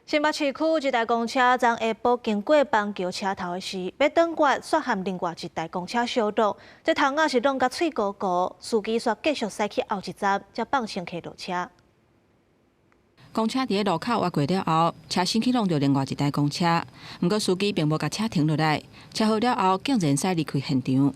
新北市區一台公車昨下晡經過邦橋車頭的時，欲轉彎煞和另外一台公車相撞，這窗仔是挵甲碎糊糊，司機煞繼續駛去後一站，才放乘客落車。公車佇路口倚過了後，車身去挵著另外一台公車，毋過司機並無共車停落來，車禍了後竟然駛離開現場。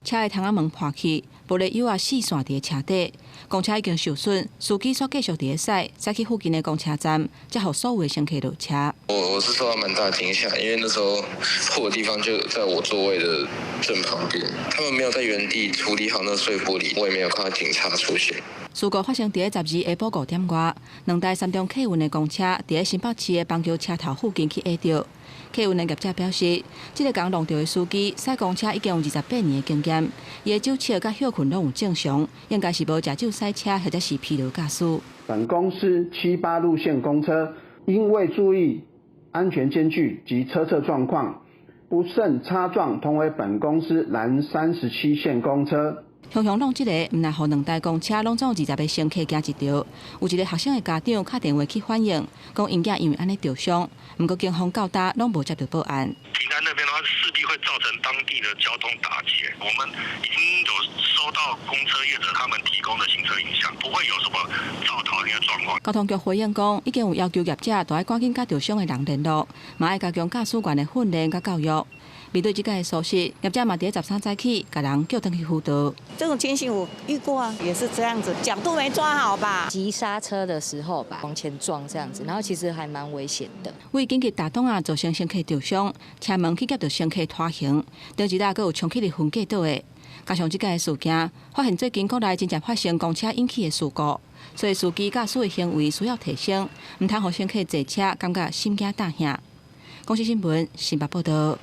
車的窗仔門破去，玻璃油仔四散佇車底，公車已經受損，司機煞繼續佇咧駛，駛去附近的公車站，才予所有的乘客落車。我是受到蠻大驚嚇，因為那時候破的地方就在我座位的正旁邊，他們沒有在原地處理好那碎玻璃，我也沒有看到警察出現。事故發生佇咧12下晡5點外，兩台三重客運的公車佇咧新北市的邦橋車頭附近去挨著。客運的業者表示，這个共挵著的司機駛公車已經有28年的經驗，伊的酒測佮歇睏攏有正常，應該是無食酒駛車或者是疲勞駕駛。本公司七八路線公車因未注意安全間距及車側狀況，不慎擦撞同為本公司藍37線公車。雄雄挵這个，毋但予兩台公車攏總20個乘客驚一著，有一個學生的家長敲電話去反映，講𪜶囝因為按呢著傷，毋過警方到今攏無接著報案。停在那邊的話，勢必會造成當地的交通打結。我們已經有收到公車業者他們提供的行車影像，不會有什麼肇逃的狀況。交通局回應講，已經有要求業者著愛趕緊佮著傷的人聯絡，嘛愛加強駕駛員的訓練佮教育。面對這個事實，業者嘛佇13早起，共人叫轉去輔導。這種情形我遇過啊，也是這樣子，角度沒抓好吧？急剎車的時候吧，往前撞這樣子，然後其實還蠻危險的。為緊急踏擋仔，造成乘客著傷，車門去夾著乘客拖行，頂一日閣有衝去佇分隔島的。加上這個事件，發現最近國內真正發生公車引起的事故，所以司機駕駛的行為需要提升，毋通予乘客坐車感覺心驚膽嚇。公視新聞新北報導。